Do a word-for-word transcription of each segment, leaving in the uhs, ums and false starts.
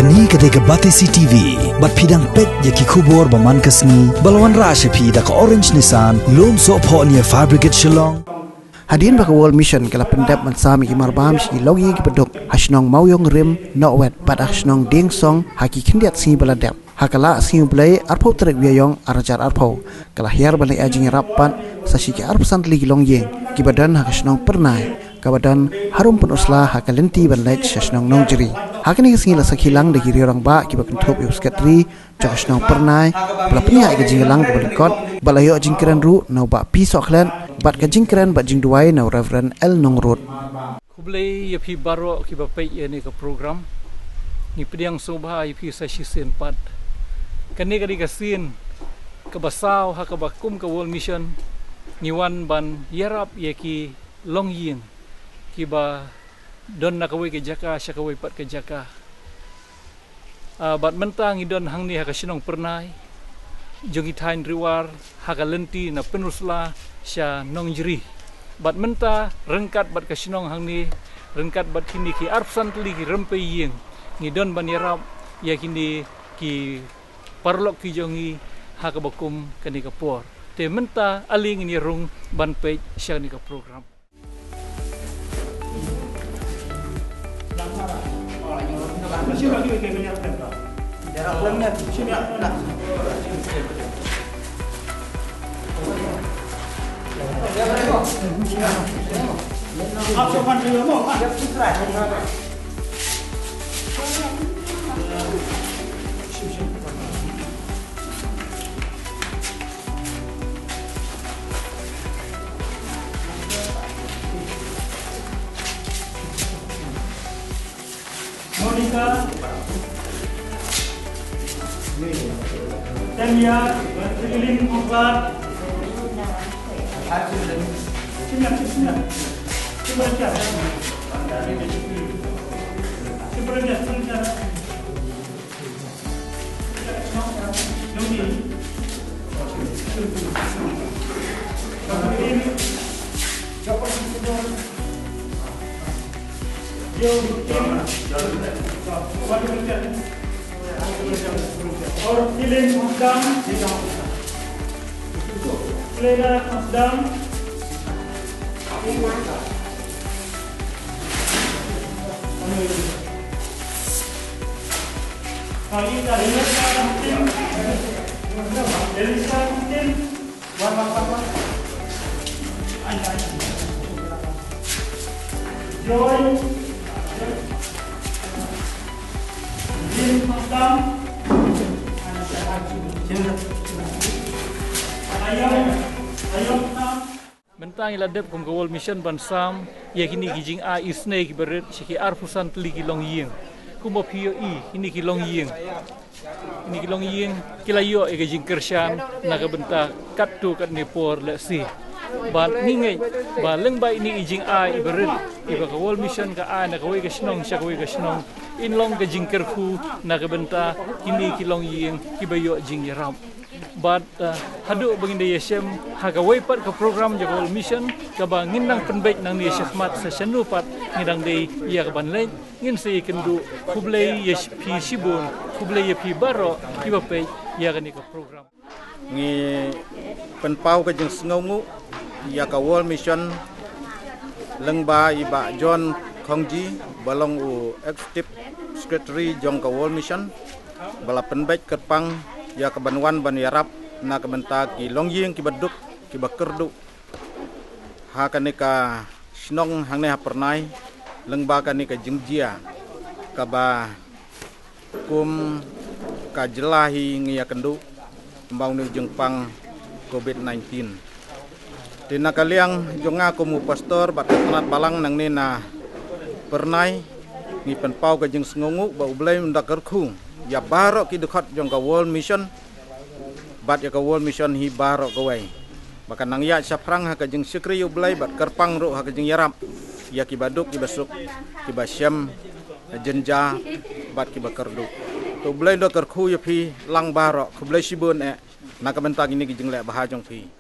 Kane ka dei ka Batesi T V, bad phi dang peit ïa ki khubor ba man ka sngi, ba la wanrah sha phi da ka Orange Nissan, Lumsohphoh near Fire Brigade Shillong. Hadien ba ka World Mission ka la pyndep ban sam ïa ki marbam sha ki longïing kiba duk ha shnong Mawïong Rim, Nohwet bad ha shnong Diengsong ha ki khyndiat sngi ba la dep. Ha ka Lad Sngi U Blei arphew tarik u Ïaïong arhajar arphew, ka la hiar ban leit ai jingïarap pat sha shi ki arphew san tylli ki longïing kiba don ha ka shnong Pyrnai, kaba don harum pynusla ha ka lynti ban leit sha shnong Nongjri. Ha kane ka sngi la sakhi lang da ki riew rangbah kiba kynthup ïa u Secretary jong ka shnong Pyrnai, ba la pynïaid ïa ka jingïalang kaba lyngkot, bad la ïoh jingkren ruh na u Bah P Sohkhlet, bad ka jingkren bad jingduwai na u Reverend L Nongrut. Khublei ïa phi baroh kiba peit ïa kane ka program. Ngi pdiang sngewbha ïa phi sa shisien pat. Kane ka dei ka sien kaba saw ha kaba kum ka World Mission ngi wan ban ïarap ïa ki longïing kiba don na kawei ka jaka sha kawei pat ka jaka. Ah, bad mynta ngi don hangne ha ka shnong Pyrnai jong ki thaiñ Ri War, ha ka lynti na Pynusla sha Nongjri. Bad mynta ryngkat bad ka shnong hangne, ryngkat bad kine ki arphew san tylli ki rympei ïing, ngi don ban ïarap ïa kine ki paralok ki jong ngi ha kaba kum kane ka por. Te mynta ale ngin ïa rung ban peit sha kane ka program. Monica. Tanya, Evelyn, Moklat. Sini, sini, sini. Sini, sini, sini. Mynta ngi la dep kum ka World Mission ban sam ïa kine ki jingai isynei kiba rit sha ki arphew san tylli ki longïing. Kumba phi ïohi, kine ki longïing, kine ki longïing ki la ïoh ïa ka jingkyrshan na ka bynta katto katne por lehse. Bad ngi ngeit ba lyngba ine i jingai iba rit iba ka World Mission ka ai na kawei ka shnong sha kawei ka shnong, in long ka jingkyrkhu na ka bynta kine ki longïing kiba ïoh jingïarap. Bad, eh, haduh ba ngin da ïashem ha kawei pat ka program jong ka World Mission kaba ngin nang pynbeit nangne shakhmat sa shano pat ngi dang dei ïa kaban leit, ngin sa ïakynduh. Khublei ïa phi shibun, khublei ïa phi baroh kiba peit ïa kane ka program. Ngi pynpaw ka jingsngewnguh ïa ka World Mission lyngba i Bah John Khongji ba long u Executive Secretary jong ka World Mission, ba la pynbeit kyrpang ïa kaban wan ban ïarap na ka bynta ki longïing kiba duk kiba kyrduh ha kane ka shnong hangne ha Pyrnai, lyngba kane ka jingjia kaba kum ka jylla hi ngi ïakynduh, kumba une u jingpang covid nineteen. Te na ka liang jong nga kum u pastor bad ka tnat balang nangne na Pyrnai, ngi pynpaw ka jingsngewnguh ba U Blei un da kyrkhu ïa baroh ki dkhot jong ka World Mission bad ïa ka World Mission hi baroh kawei, ba kan nang ïaid shaphrang ha ka jingshakri U Blei bad kyrpang ruh ha ka jingïarap ïa kiba duk kiba suk, kiba shem jynjar bad kiba kyrduh. To U Blei un da kyrkhu ïa phi lang baroh. Khublei shibun eh na ka bynta kine ki jingleh bha jong phi.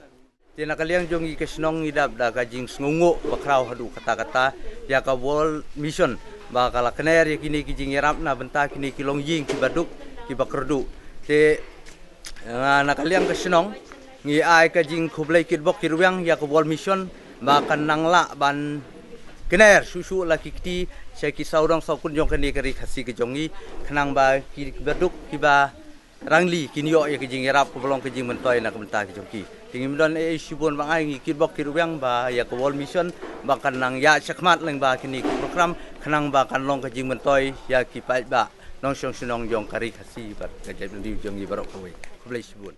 Te na ka liang jong ngi ka shnong ngi dap da ka jingsngewnguh bakhraw haduh katta katta ïa ka World Mission ba ka la kner ïa kine ki jingïarap na bynta kine ki longïing kiba duk, kiba kyrduh. Te, ah, na ka liang ka shnong, ngi ai ka jingkhublei kitbok kitrwiang ïa ka World Mission ba kan nang lah ban kner shuh shuh la ki kti sha ki sawdong sawkun jong kane ka ri Khasi ka jong ngi, khnang ba kiba duk, kiba rangli kin ïoh ïa ka jingïarap kaba long ka jingmyntoi na ka bynta ka jong ki. Te ngim don ei ei shibun ban ai, ngi kitbok kitrwiang ba ïa ka World Mission ba kan nang ïaid shakhmat lyngba kine ki program, khnang ba kan long ka jingmyntoi ïa ki paidbah nongshong shnong jong ka ri Khasi bad ka jaitbynriew jong ngi baroh kawei. Khublei shibun.